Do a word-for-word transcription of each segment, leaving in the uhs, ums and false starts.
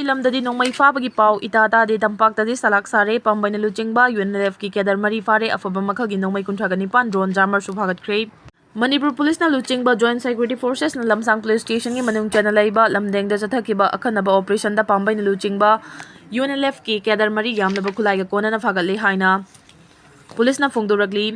ꯂꯝꯗꯗꯤ ꯅꯣꯡꯃꯩ ꯐꯥꯕꯒꯤ ꯄꯥꯎ ꯏꯇꯥ ꯇꯥꯗꯦ꯫ ꯇꯝꯄꯥꯛꯇꯗꯤ ꯁꯂꯥꯛ ꯁꯥꯔꯦ꯫ ꯄꯥꯝꯕꯩꯅ ꯂꯨꯆꯤꯡꯕ UNLFꯀꯤ cadre ꯃꯔꯤ ꯐꯥꯔꯦ꯫ ꯑꯐꯕ ꯃꯈꯜꯒꯤ ꯅꯣꯡꯃꯩ ꯀꯨꯟꯊ꯭ꯔꯥꯒ ꯅꯤꯄꯥꯟ drone jammerꯁꯨ ꯐꯥꯒꯠꯈ꯭ꯔꯦ꯫ ꯃꯅꯤꯄꯨꯔ ꯄꯨꯂꯤꯁꯅ ꯂꯨꯆꯤꯡꯕ Joint Security Forcesꯅ ꯂꯝꯁꯥꯡ police stationꯒꯤ ꯃꯅꯨꯡ ꯆꯟꯅ ꯂꯩꯕ ꯂꯝꯗꯦꯡꯗ ꯆꯠꯊꯈꯤꯕ ꯑꯈꯟꯅꯕ operationꯗ ꯄꯥꯝꯕꯩꯅ ꯂꯨꯆꯤꯡꯕ UNLFꯀꯤ cadre ꯃꯔꯤ ꯌꯥꯝꯂꯕ ꯈꯨꯠꯂꯥꯏꯒ ꯀꯣꯟꯅꯅ ꯐꯥꯒꯠꯂꯦ ꯍꯥꯏꯅ ꯄꯨꯂꯤꯁꯅ ꯐꯣꯡꯗꯣꯔꯛꯂꯤ꯫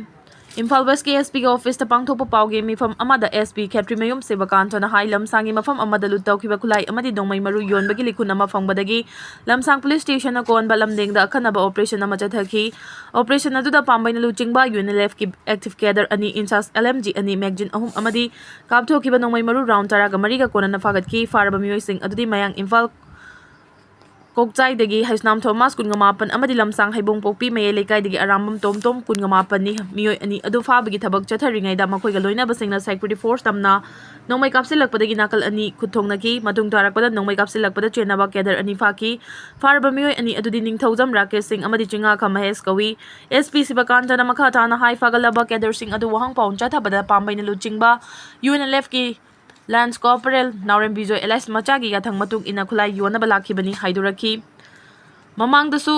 ꯏꯝꯐꯥꯜ Westꯀꯤ SPꯒꯤ officeꯇ ꯄꯥꯡꯊꯣꯛꯄ ꯄꯥꯎꯒꯤ ꯃꯤꯐꯝ ꯑꯃꯗ SP ꯈꯦꯇ꯭ꯔꯤꯃꯌꯨꯝ ꯁꯤꯕꯀꯥꯟꯇꯅ ꯍꯥꯏ, ꯂꯝꯁꯥꯡꯒꯤ ꯃꯐꯝ ꯑꯃꯗ ꯂꯨꯠ ꯇꯧꯈꯤꯕ ꯈꯨꯠꯂꯥꯏ ꯑꯃꯗꯤ ꯅꯣꯡꯃꯩ ꯃꯔꯨ ꯌꯣꯟꯕꯒꯤ ꯂꯤꯈꯨꯟ ꯑꯃ ꯐꯪꯕꯗꯒꯤ ꯂꯝꯁꯥꯡ police stationꯅ ꯀꯣꯟꯕ ꯂꯝꯗꯦꯡꯗ ꯑꯈꯟꯅꯕ operation ꯑꯃ ꯆꯠꯊꯈꯤ꯫ Operation ꯑꯗꯨꯗ ꯄꯥꯝꯕꯩꯅ ꯂꯨꯆꯤꯡꯕ UNLFꯀꯤ active cadre ꯑꯅꯤ, INSAS LMG ꯑꯅꯤ, magazine ꯑꯍꯨꯝ ꯑꯃꯗꯤ ꯀꯥꯞꯊꯣꯛꯈꯤꯕ ꯅꯣꯡꯃꯩ ꯃꯔꯨ round ꯇꯔꯥꯒ ꯃꯔꯤꯒ ꯀꯣꯟꯅꯅ ꯐꯥꯒꯠꯈꯤ꯫ ꯐꯥꯔꯕ ꯃꯤꯑꯣꯏꯁꯤꯡ ꯑꯗꯨꯗꯤ ꯃꯌꯥꯡ ꯏꯝꯐꯥꯜ ꯀꯣꯛꯆꯥꯏꯗꯒꯤ ꯍꯩꯁꯅꯥꯝ ꯊꯣꯃꯥꯁ, ꯀꯨꯟꯒ ꯃꯥꯄꯟ, ꯑꯃꯗꯤ ꯂꯝꯁꯥꯡ ꯍꯩꯕꯣꯡ ꯄꯣꯛꯄꯤ ꯃꯌꯥꯏ ꯂꯩꯀꯥꯏꯗꯒꯤ ꯑꯔꯥꯝꯕꯝ ꯇꯣꯝꯇꯣꯝ, ꯀꯨꯟꯒ ꯃꯥꯄꯟꯅꯤ꯫ ꯃꯤꯑꯣꯏ ꯑꯅꯤ ꯑꯗꯨ ꯐꯥꯕꯒꯤ ꯊꯕꯛ ꯆꯠꯊꯔꯤꯉꯩꯗ ꯃꯈꯣꯏꯒ ꯂꯣꯏꯅꯕꯁꯤꯡꯅ security force ꯇꯝꯅ ꯅꯣꯡꯃꯩ ꯀꯥꯞꯁꯤꯜꯂꯛꯄꯗꯒꯤ ꯅꯥꯀꯜ ꯑꯅꯤ ꯈꯨꯠ ꯊꯣꯡꯅꯈꯤ꯫ ꯃꯇꯨꯡ ꯇꯥꯔꯛꯄꯗ ꯅꯣꯡꯃꯩ ꯀꯥꯞꯁꯤꯜꯂꯛꯄꯗ ꯆꯦꯟꯅꯕ cadre ꯑꯅꯤ ꯐꯥꯈꯤ꯫ ꯐꯥꯔꯕ ꯃꯤꯑꯣꯏ ꯑꯅꯤ ꯑꯗꯨꯗꯤ ꯅꯤꯡꯊꯧꯖꯝ ꯔꯥꯀꯦꯁ ꯁꯤꯡ ꯑꯃꯗꯤ ꯆꯤꯡꯉꯥꯈꯝ ꯃꯍꯦꯁ ꯀꯧꯏ꯫ SP ꯁꯤꯕꯀꯥꯟꯇꯅ ꯃꯈꯥ ꯇꯥꯅ ꯍꯥꯏ, ꯐꯥꯒꯠꯂꯕ cadreꯁꯤꯡ ꯑꯗꯨ ꯋꯥꯍꯪ ꯄꯥꯎ ꯆꯠꯊꯕꯗ ꯄꯥꯝꯕꯩꯅ ꯂꯨꯆꯤꯡꯕ UNLFꯀꯤ Lance Corporal ꯅꯥꯎꯔꯦꯝ ꯕꯤꯖꯣꯏ alias ꯃꯆꯥꯒꯤ ꯌꯥꯊꯪ ꯃꯇꯨꯡ ꯏꯟꯅ ꯈꯨꯠꯂꯥꯏ ꯌꯣꯟꯅꯕ ꯂꯥꯛꯈꯤꯕꯅꯤ ꯍꯥꯏꯗꯣꯔꯛꯈꯤ꯫ ꯃꯃꯥꯡꯗꯁꯨ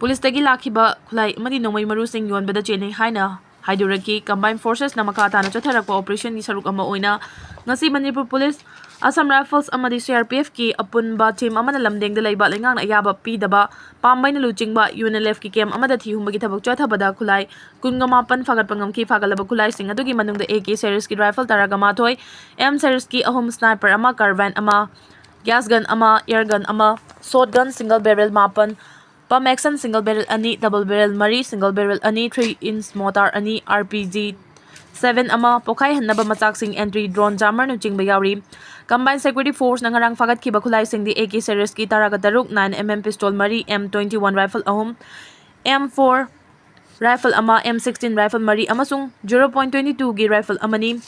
ꯄꯨꯂꯤꯁꯇꯒꯤ ꯂꯥꯛꯈꯤꯕ ꯈꯨꯠꯂꯥꯏ ꯑꯃꯗꯤ ꯅꯣꯡꯃꯩ ꯃꯔꯨꯁꯤꯡ ꯌꯣꯟꯕꯗ ꯆꯦꯟꯅꯩ ꯍꯥꯏꯅ ꯍꯥꯏꯗꯣꯔꯛꯈꯤ꯫ Combined Forcesꯅ ꯃꯈꯥ ꯇꯥꯅ ꯆꯠꯊꯔꯛꯄ operationꯒꯤ ꯁꯔꯨꯛ ꯑꯃ ꯑꯣꯏꯅ ꯉꯁꯤ ꯃꯅꯤꯄꯨꯔ ꯄꯨꯂꯤꯁ, Assam Riflesꯑꯃꯗꯤ CRPFꯀꯤ ꯑꯄꯨꯟꯕ team ꯑꯃꯅ ꯂꯝꯗꯦꯡꯗ ꯂꯩꯕ ꯂꯩꯉꯥꯛꯅ ꯑꯌꯥꯕ ꯄꯤꯗꯕ ꯄꯥꯝꯕꯩꯅ ꯂꯨꯆꯤꯡꯕ UNLFꯀꯤ camp ꯑꯃꯗ ꯊꯤꯍꯨꯝꯕꯒꯤ ꯊꯕꯛ ꯆꯠꯊꯕꯗ ꯈꯨꯠꯂꯥꯏ ꯀꯨꯟꯒ ꯃꯥꯄꯟ ꯐꯥꯒꯠꯄ ꯉꯝꯈꯤ꯫ ꯐꯥꯒꯠꯂꯕ ꯈꯨꯠꯂꯥꯏꯁꯤꯡ ꯑꯗꯨꯒꯤ ꯃꯅꯨꯡꯗ AK seriesꯀꯤ rifle ꯇꯔꯥꯒ ꯃꯥꯊꯣꯏ, M seriesꯀꯤ ꯑꯍꯨꯝ, sniper ꯑꯃ, carbine ꯑꯃ, gas gun ꯑꯃ, air gun ꯑꯃ, shotgun single barrel ꯃꯥꯄꯟ, pump action single barrel ꯑꯅꯤ, double barrel ꯃꯔꯤ, single barrel ꯑꯅꯤ, three inch mortar ꯑꯅꯤ, RPG seven ꯑꯃ, ꯄꯣꯈꯥꯏꯍꯟꯅꯕ ꯃꯆꯥꯛꯁꯤꯡ, entry drone jammerꯅꯆꯤꯡꯕ ꯌꯥꯎꯔꯤ꯫ Combined Security Forceꯅ ꯉꯔꯥꯡ ꯐꯥꯒꯠꯈꯤꯕ ꯈꯨꯠꯂꯥꯏꯁꯤꯡꯗꯤ AK seriesꯀꯤ ꯇꯔꯥꯒ ꯇꯔꯨꯛ, nine MM pistol ꯃꯔꯤ, M twenty one rifle ꯑꯍꯨꯝ, M four rifle ꯑꯃ, M sixteen rifle ꯃꯔꯤ ꯑꯃꯁꯨꯡ zero point twenty twoꯒꯤ rifle ꯑꯃꯅꯤ꯫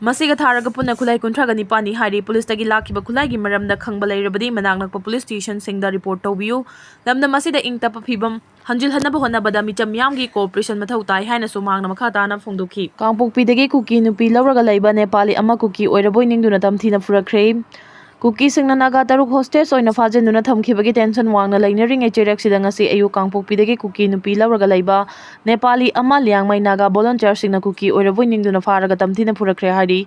ꯃꯁꯤꯒ ꯊꯥꯔꯒ ꯄꯨꯟꯅ ꯈꯨꯠꯂꯥꯏ ꯀꯨꯟꯊ꯭ꯔꯥꯒ ꯅꯤꯄꯥꯟꯅꯤ ꯍꯥꯏꯔꯤ꯫ ꯄꯨꯂꯤꯁꯇꯒꯤ ꯂꯥꯛꯈꯤꯕ ꯈꯨꯠꯂꯥꯏꯒꯤ ꯃꯔꯝꯗ ꯈꯪꯕ ꯂꯩꯔꯕꯗꯤ ꯃꯅꯥꯛ ꯅꯛꯄ police stationꯁꯤꯡꯗ report ꯇꯧꯕꯤꯌꯨ꯫ ꯂꯝꯗꯝ ꯑꯁꯤꯗ ꯏꯪ ꯇꯞꯄ ꯐꯤꯕꯝ ꯍꯟꯖꯤꯜꯍꯟꯅꯕ ꯍꯣꯠꯅꯕꯗ ꯃꯤꯆꯝ ꯃꯤꯌꯥꯝꯒꯤ cooperation ꯃꯊꯧ ꯇꯥꯏ ꯍꯥꯏꯅꯁꯨ ꯃꯍꯥꯛꯅ ꯃꯈꯥ ꯇꯥꯅ ꯐꯣꯡꯗꯣꯛꯈꯤ꯫ ꯀꯥꯡꯄꯣꯛꯄꯤꯗꯒꯤ ꯀꯨꯀꯤ ꯅꯨꯄꯤ ꯂꯧꯔꯒ ꯂꯩꯕ ꯅꯦꯄꯥꯂꯤ ꯑꯃ ꯀꯨꯀꯤ ꯑꯣꯏꯔꯕꯣꯏ ꯅꯤꯡꯗꯨꯅ ꯇꯝꯊꯤꯅ ꯐꯨꯔꯛꯈ꯭ꯔꯦ꯫ ꯀꯨꯀꯤꯁꯤꯡꯅ ꯅꯥꯒꯥ ꯇꯔꯨꯛ ꯍꯣꯁꯇꯦꯖ ꯑꯣꯏꯅ ꯐꯥꯖꯤꯟꯗꯨꯅ ꯊꯝꯈꯤꯕꯒꯤ ꯇꯦꯟꯁꯟ ꯋꯥꯡꯅ ꯂꯩꯅꯔꯤꯉꯩ ꯆꯩꯔꯛꯁꯤꯗ ꯉꯁꯤ ꯑꯌꯨꯛ ꯀꯥꯡꯄꯣꯛꯄꯤꯗꯒꯤ ꯀꯨꯀꯤ ꯅꯨꯄꯤ ꯂꯧꯔꯒ ꯂꯩꯕ ꯅꯦꯄꯥꯂꯤ ꯑꯃ ꯂꯤꯌꯥꯡꯃꯩ ꯅꯥꯒꯥ ꯚꯣꯂꯨꯟꯇꯤꯌꯔꯁꯤꯡꯅ ꯀꯨꯀꯤ ꯑꯣꯏꯔꯕꯣꯏ ꯅꯤꯡꯗꯨꯅ ꯐꯥꯔꯒ ꯇꯝꯊꯤꯅ ꯐꯨꯔꯛꯈ꯭ꯔꯦ ꯍꯥꯏꯔꯤ꯫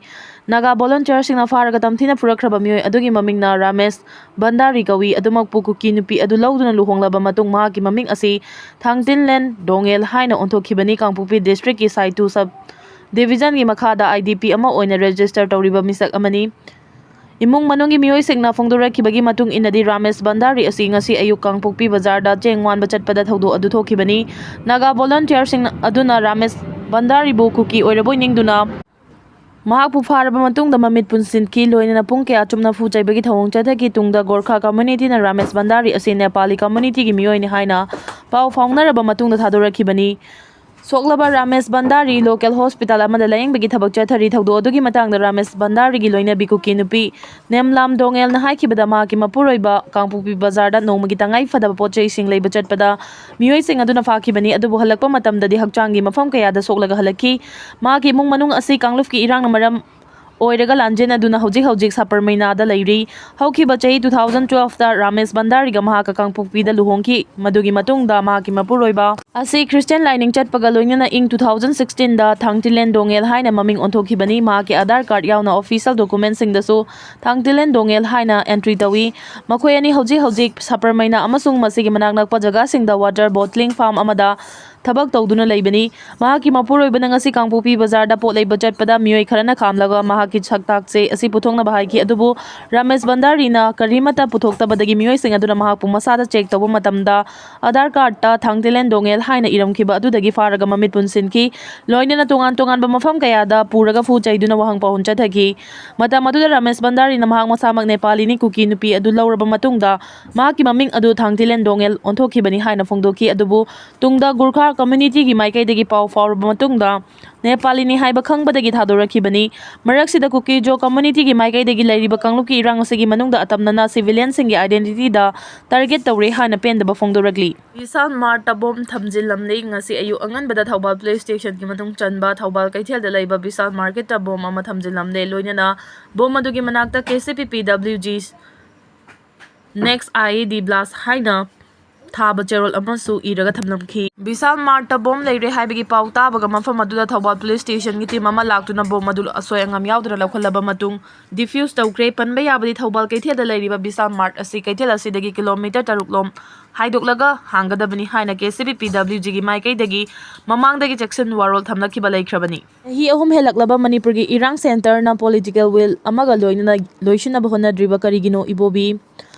ꯅꯥꯒꯥ ꯚꯣꯂꯨꯟꯇꯤꯌꯔꯁꯤꯡꯅ ꯐꯥꯔꯒ ꯇꯝꯊꯤꯅ ꯐꯨꯔꯛꯈ꯭ꯔꯕ ꯃꯤꯑꯣꯏ ꯑꯗꯨꯒꯤ ꯃꯃꯤꯡꯅ ꯔꯥꯃꯦꯁ ꯚꯟꯗꯥꯔꯤ ꯀꯧꯏ꯫ ꯑꯗꯨꯃꯛꯄꯨ ꯀꯨꯀꯤ ꯅꯨꯄꯤ ꯑꯗꯨ ꯂꯧꯗꯨꯅ ꯂꯨꯍꯣꯡꯂꯕ ꯃꯇꯨꯡ ꯃꯍꯥꯛꯀꯤ ꯃꯃꯤꯡ ꯑꯁꯤ ꯊꯥꯡꯇꯤꯟꯂꯦꯟ ꯗꯣꯉꯦꯜ ꯍꯥꯏꯅ ꯑꯣꯟꯊꯣꯛꯈꯤꯕꯅꯤ꯫ ꯀꯥꯡꯄꯣꯛꯄꯤ ꯗꯤꯁꯇ꯭ꯔꯤꯛꯀꯤ ꯁꯥꯏꯇꯨ ꯁꯕ ꯗꯤꯕꯤꯖꯟꯒꯤ ꯃꯈꯥꯗ ꯑꯥꯏ ꯗꯤ ꯄꯤ ꯑꯃ ꯑꯣꯏꯅ ꯔꯦꯖꯤꯁꯇꯔ ꯇꯧꯔꯤꯕ ꯃꯤꯁꯛ ꯑꯃꯅꯤ꯫ ꯏꯃꯨꯡ ꯃꯅꯨꯡꯒꯤ ꯃꯤꯑꯣꯏꯁꯤꯡꯅ ꯐꯣꯡꯗꯣꯔꯛꯈꯤꯕꯒꯤ ꯃꯇꯨꯡ ꯏꯟꯅꯗꯤ, ꯔꯥꯃꯦꯁ ꯚꯟꯗꯥꯔꯤ ꯑꯁꯤ ꯉꯁꯤ ꯑꯌꯨꯛ ꯀꯥꯡꯄꯣꯛꯄꯤ ꯕꯖꯥꯔꯗ ꯆꯦꯡ ꯋꯥꯟꯕ ꯆꯠꯄꯗ ꯊꯧꯗꯣꯛ ꯑꯗꯨ ꯊꯣꯛꯈꯤꯕꯅꯤ꯫ ꯅꯥꯒꯥ ꯚꯣꯂꯨꯟꯇꯤꯌꯔꯁꯤꯡ ꯑꯗꯨꯅ ꯔꯥꯃꯦꯁ ꯚꯟꯗꯥꯔꯤꯕꯨ ꯀꯨꯀꯤ ꯑꯣꯏꯔꯕꯣꯏ ꯅꯤꯡꯗꯨꯅ ꯃꯍꯥꯛꯄꯨ ꯐꯥꯔꯕ ꯃꯇꯨꯡꯗ ꯃꯃꯤꯠ ꯄꯨꯟꯁꯤꯟꯈꯤ꯫ ꯂꯣꯏꯅꯅ ꯄꯨꯡ ꯀꯌꯥ ꯆꯨꯞꯅ ꯐꯨ ꯆꯩꯕꯒꯤ ꯊꯧꯑꯣꯡ ꯆꯠꯊꯈꯤ꯫ ꯇꯨꯡꯗ ꯒꯣꯔꯈꯥ ꯀꯝꯃ꯭ꯌꯨꯅꯤꯇꯤꯅ ꯔꯥꯃꯦꯁ ꯚꯟꯗꯥꯔꯤ ꯑꯁꯤ ꯅꯦꯄꯥꯂꯤ ꯀꯝꯃ꯭ꯌꯨꯅꯤꯇꯤꯒꯤ ꯃꯤꯑꯣꯏꯅꯤ ꯍꯥꯏꯅ ꯄꯥꯎ ꯐꯥꯎꯅꯔꯕ ꯃꯇꯨꯡꯗ ꯊꯥꯗꯣꯔꯛꯈꯤꯕꯅꯤ꯫ ꯁꯣꯛꯂꯕ ꯔꯥꯃꯦꯁ ꯚꯟꯗꯥꯔꯤ ꯂꯣꯀꯦꯜ ꯍꯣꯁꯄꯤꯇꯥꯜ ꯑꯃꯗ ꯂꯥꯌꯦꯡꯕꯒꯤ ꯊꯕꯛ ꯆꯠꯊꯔꯤ꯫ ꯊꯧꯗꯣꯛ ꯑꯗꯨꯒꯤ ꯃꯇꯥꯡꯗ ꯔꯥꯃꯦꯁ ꯚꯟꯗꯥꯔꯤꯒꯤ ꯂꯣꯏꯅꯕꯤ ꯀꯨꯀꯤ ꯅꯨꯄꯤ ꯅꯦꯝꯂꯥꯝ ꯗꯣꯉꯦꯜꯅ ꯍꯥꯏꯈꯤꯕꯗ, ꯃꯍꯥꯛꯀꯤ ꯃꯄꯨꯔꯣꯏꯕ ꯀꯥꯡꯄꯣꯛꯄꯤ ꯕꯖꯥꯔꯗ ꯅꯣꯡꯃꯒꯤ ꯇꯉꯥꯏ ꯐꯗꯕ ꯄꯣꯠ ꯆꯩꯁꯤꯡ ꯂꯩꯕ ꯆꯠꯄꯗ ꯃꯤꯑꯣꯏꯁꯤꯡ ꯑꯗꯨꯅ ꯐꯥꯈꯤꯕꯅꯤ꯫ ꯑꯗꯨꯕꯨ ꯍꯜꯂꯛꯄ ꯃꯇꯝꯗꯗꯤ ꯍꯛꯆꯥꯡꯒꯤ ꯃꯐꯝ ꯀꯌꯥꯗ ꯁꯣꯛꯂꯒ ꯍꯜꯂꯛꯈꯤ꯫ ꯃꯍꯥꯛꯀꯤ ꯏꯃꯨꯡ ꯃꯅꯨꯡ ꯑꯁꯤ ꯀꯥꯡꯂꯨꯞꯀꯤ ꯏꯔꯥꯡꯅ ꯃꯔꯝ ꯑꯣꯏꯔꯒ ꯂꯥꯟꯖꯦꯟꯅꯗꯨꯅ ꯍꯧꯖꯤꯛ ꯍꯧꯖꯤꯛ ꯁꯥꯄꯔꯃꯩꯅꯥꯗ ꯂꯩꯔꯤ꯫ ꯍꯧꯈꯤꯕ ꯆꯍꯤ two thousand twelve ꯇ ꯔꯥꯃꯦꯁ ꯚꯟꯗꯥꯔꯤꯒ ꯃꯍꯥꯛꯀ ꯀꯥꯡꯄꯣꯛꯄꯤꯗ ꯂꯨꯍꯣꯡꯈꯤ꯫ ꯃꯗꯨꯒꯤ ꯃꯇꯨꯡꯗ ꯃꯍꯥꯛꯀꯤ ꯃꯄꯨꯔꯣꯏꯕ ꯑꯁꯤ ꯈ꯭ꯔꯤꯁꯇꯤꯌꯥꯟ ꯂꯥꯏꯅꯤꯡ ꯆꯠꯄꯒ ꯂꯣꯏꯅꯅ ꯏꯪ two thousand sixteen ꯗ ꯊꯥꯡꯇꯤꯂꯦꯟ ꯗꯣꯉꯦꯜ ꯍꯥꯏꯅ ꯃꯃꯤꯡ ꯑꯣꯟꯊꯣꯛꯈꯤꯕꯅꯤ꯫ ꯃꯍꯥꯛꯀꯤ ꯑꯙꯥꯔ ꯀꯥꯔꯗ ꯌꯥꯎꯅ ꯑꯣꯐꯤꯁꯤꯌꯦꯜ ꯗꯣꯀꯨꯃꯦꯟꯁꯤꯡꯗꯁꯨ ꯊꯥꯡꯇꯤꯂꯦꯟ ꯗꯣꯉꯦꯜ ꯍꯥꯏꯅ ꯑꯦꯟꯇ꯭ꯔꯤ ꯇꯧꯏ꯫ ꯃꯈꯣꯏ ꯑꯅꯤ ꯍꯧꯖꯤꯛ ꯍꯧꯖꯤꯛ ꯁꯥꯄꯔꯃꯩꯅꯥ ꯑꯃꯁꯨꯡ ꯃꯁꯤꯒꯤ ꯃꯅꯥꯛ ꯅꯛꯄ ꯖꯒꯥꯁꯤꯡꯗ ꯋꯥꯇꯔ ꯕꯣꯇ꯭ꯂꯤꯡ ꯐꯥꯔꯝ ꯑꯃꯗ ꯊꯕꯛ ꯇꯧꯗꯨꯅ ꯂꯩꯕꯅꯤ꯫ ꯃꯍꯥꯛꯀꯤ ꯃꯄꯨꯔꯣꯏꯕꯅ ꯉꯁꯤ ꯀꯥꯡꯄꯣꯛꯄꯤ ꯕꯖꯥꯔꯗ ꯄꯣꯠ ꯂꯩꯕ ꯆꯠꯄꯗ ꯃꯤꯑꯣꯏ ꯈꯔꯅ ꯈꯥꯝꯂꯒ ꯃꯍꯥꯛꯀꯤ ꯁꯛꯇꯥꯛ ꯆꯦ ꯑꯁꯤ ꯄꯨꯊꯣꯛꯅꯕ ꯍꯥꯏꯈꯤ, ꯑꯗꯨꯕꯨ ꯔꯥꯃꯦꯁ ꯚꯟꯗꯥꯔꯤꯅ ꯀꯔꯤꯃꯠꯇ ꯄꯨꯊꯣꯛꯇꯕꯗꯒꯤ ꯃꯤꯑꯣꯏꯁꯤꯡ ꯑꯗꯨꯅ ꯃꯍꯥꯛꯄꯨ ꯃꯁꯥꯗ ꯆꯦꯛ ꯇꯧꯕ ꯃꯇꯝꯗ ꯑꯙꯥꯔ ꯀꯥꯔꯗꯇ ꯊꯥꯡꯇꯤꯂꯦꯟ ꯗꯣꯉꯦꯜ ꯍꯥꯏꯅ ꯏꯔꯝꯈꯤꯕ ꯑꯗꯨꯗꯒꯤ ꯐꯥꯔꯒ ꯃꯃꯤꯠ ꯄꯨꯟꯁꯤꯟꯈꯤ꯫ ꯂꯣꯏꯅꯅ ꯇꯣꯉꯥꯟ ꯇꯣꯉꯥꯟꯕ ꯃꯐꯝ ꯀꯌꯥꯗ ꯄꯨꯔꯒ ꯐꯨ ꯆꯩꯗꯨꯅ ꯋꯥꯍꯪ ꯄꯥꯎꯍꯨꯟ ꯆꯠꯊꯈꯤ꯫ ꯃꯇꯝ ꯑꯗꯨꯗ ꯔꯥꯃꯦꯁ ꯚꯟꯗꯥꯔꯤꯅ ꯃꯍꯥꯛ ꯃꯁꯥꯃꯛ ꯅꯦꯄꯥꯂꯤꯅꯤ, ꯀꯨꯀꯤ ꯅꯨꯄꯤ ꯑꯗꯨ ꯂꯧꯔꯕ ꯃꯇꯨꯡꯗ ꯃꯍꯥꯛꯀꯤ ꯃꯃꯤꯡ ꯑꯗꯨ ꯊꯥꯡꯇꯤꯂꯦꯟ ꯗꯣꯉꯦꯜ ꯑꯣꯟꯊꯣꯛꯈꯤꯕꯅꯤ ꯍꯥꯏꯅ ꯐꯣꯡꯗꯣꯛꯈꯤ꯫ ꯑꯗꯨꯕꯨ ꯇꯨꯡꯗ ꯒꯨꯔꯈꯥ ꯀꯝꯃ꯭ꯌꯨꯅꯤꯇꯤꯒꯤ ꯃꯥꯏꯀꯩꯗꯒꯤ ꯄꯥꯎ ꯐꯥꯎꯔꯕ ꯃꯇꯨꯡꯗ ꯅꯦꯄꯥꯂꯤꯅꯤ ꯍꯥꯏꯕ ꯈꯪꯕꯗꯒꯤ ꯊꯥꯗꯣꯔꯛꯈꯤꯕꯅꯤ꯫ ꯃꯔꯛꯁꯤꯗ ꯀꯨꯀꯤ ꯖꯣ ꯀꯝꯃ꯭ꯌꯨꯅꯤꯇꯤꯒꯤ ꯃꯥꯏꯀꯩꯗꯒꯤ ꯂꯩꯔꯤꯕ ꯀꯥꯡꯂꯨꯞꯀꯤ ꯏꯔꯥꯡ ꯑꯁꯤꯒꯤ ꯃꯅꯨꯡꯗ ꯑꯇꯝꯅꯅ ꯁꯤꯚꯤꯂꯤꯌꯟꯁꯤꯡꯒꯤ ꯑꯥꯏꯗꯦꯟꯇꯤꯇꯤꯗ ꯇꯥꯔꯒꯦꯠ ꯇꯧꯔꯦ ꯍꯥꯏꯅ ꯄꯦꯟꯗꯕ ꯐꯣꯡꯗꯣꯔꯛꯂꯤ꯫ ꯕꯤꯁꯥꯜ ꯃꯥꯔꯠꯇ ꯕꯣꯝ ꯊꯝꯖꯤꯜꯂꯝꯂꯤ꯫ ꯉꯁꯤ ꯑꯌꯨꯛ ꯑꯉꯟꯕꯗ ꯊꯧꯕꯥꯜ ꯄꯨꯂꯤꯁ ꯁ꯭ꯇꯦꯁꯟꯒꯤ ꯃꯅꯨꯡ ꯆꯟꯕ ꯊꯧꯕꯥꯜ ꯀꯩꯊꯦꯜꯗ ꯂꯩꯕ ꯕꯤꯁꯥꯜ ꯃꯥꯔꯀꯦꯠꯇ ꯕꯣꯝ ꯑꯃ ꯊꯝꯖꯤꯜꯂꯝꯂꯦ꯫ ꯂꯣꯏꯅꯅ ꯕꯣꯝ ꯑꯗꯨꯒꯤ ꯃꯅꯥꯛꯇ ꯀꯦ ꯁꯤ ꯄꯤ ꯄꯤ ꯗꯕ꯭ꯂꯤꯎ ꯖꯤ ꯅꯦꯛꯁ ꯑꯥꯏ ꯏ ꯗꯤ ꯕ꯭ꯂꯥꯁ ꯍꯥꯏꯅ ꯊꯥꯕ ꯆꯦꯔꯣꯜ ꯑꯃꯁꯨ ꯏꯔꯒ ꯊꯝꯂꯝꯈꯤ꯫ ꯕꯤꯁꯥꯜ ꯃꯥꯔꯠꯇ ꯕꯣꯝ ꯂꯩꯔꯦ ꯍꯥꯏꯕꯒꯤ ꯄꯥꯎ ꯇꯥꯕꯒ ꯃꯐꯝ ꯑꯗꯨꯗ ꯊꯧꯕꯥꯜ ꯄꯨꯂꯤꯁ ꯁ꯭ꯇꯦꯁꯟꯒꯤ ꯇꯤꯝ ꯑꯃ ꯂꯥꯛꯇꯨꯅ ꯕꯣꯝ ꯑꯗꯨ ꯑꯁꯣꯏ ꯑꯉꯥꯝ ꯌꯥꯎꯗꯅ ꯂꯧꯈꯠꯂꯕ ꯃꯇꯨꯡ ꯗꯤꯐ꯭ꯌꯨꯁ ꯇꯧꯈ꯭ꯔꯦ꯫ ꯄꯟꯕ ꯌꯥꯕꯗꯤ ꯊꯧꯕꯥꯜ ꯀꯩꯊꯦꯜꯗ ꯂꯩꯔꯤꯕ ꯕꯤꯁꯥꯜ ꯃꯥꯔꯠ ꯑꯁꯤ ꯀꯩꯊꯦꯜ ꯑꯁꯤꯗꯒꯤ ꯀꯤꯂꯣꯃꯤꯇꯔ ꯇꯔꯨꯛ ꯂꯣꯝ ꯍꯥꯏꯗꯣꯛꯂꯒ ꯍꯥꯡꯒꯗꯕꯅꯤ ꯍꯥꯏꯅ K C B P W ꯖꯤꯒꯤ ꯃꯥꯏꯀꯩꯗꯒꯤ ꯃꯃꯥꯡꯗꯒꯤ ꯆꯦꯛꯁꯤꯟ ꯋꯥꯔꯣꯜ ꯊꯝꯂꯛꯈꯤꯕ ꯂꯩꯈ꯭ꯔꯕꯅꯤ꯫ ꯆꯍꯤ ꯑꯍꯨꯝ ꯍꯦꯜꯂꯛꯂꯕ ꯃꯅꯤꯄꯨꯔꯒꯤ ꯏꯔꯥꯡ ꯁꯦꯟꯇꯔꯅ ꯄꯣꯂꯤꯇꯤꯀꯦꯜ ꯋꯤꯜ ꯑꯃꯒ ꯂꯣꯏꯅꯅ ꯂꯣꯏꯁꯤꯟꯅꯕ ꯍꯣꯠꯅꯗ꯭ꯔꯤꯕ ꯀꯔꯤꯒꯤꯅꯣ ꯏꯕꯣꯕꯤ?